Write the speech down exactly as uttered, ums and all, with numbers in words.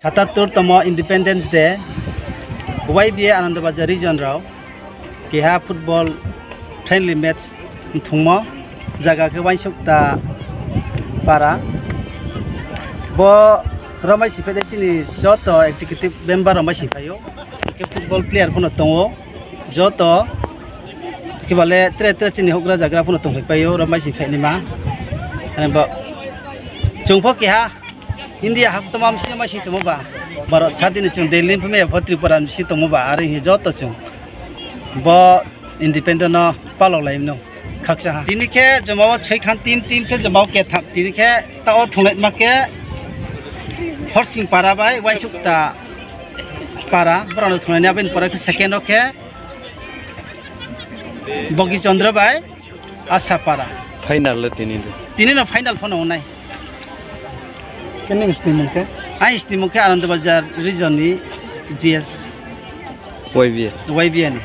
Atatur tomo Independence Day, Y B A Anandabazar region rao keha football friendly match mthungmo, zaga khe Uaingsouhta para. Bo rao maising phai de chini joto executive member rao maising phai ou. Hing khe football player pho no tong ou. Joto khe ba le tre tre chini houhgra zagra pho no tongphai pai ou, rao maising phainaima. Bo chung pho keha India ha tongma bsing yo maising tongmo ba, Bharat sadin ni chung Delhi ni phaimai ya pho Tripura ni bsing tongmo ba, are hing ye joto chung bo independent no palao lai no khakcha ha. Tini khe joma wo soikhan team, team khe joma wo ketha, tini khe taoh wo thunglaima khe Horsing para bai Uaingsouhta para, brao no thunglai ni, abo ni pore khe second wo khe Bogi Chandra bai Asa para. Final le tini de? Tini no final pho no ong nai. Khe nini snimung khe? Aini snimung khe Anandabazar region ni G S Y B A ni.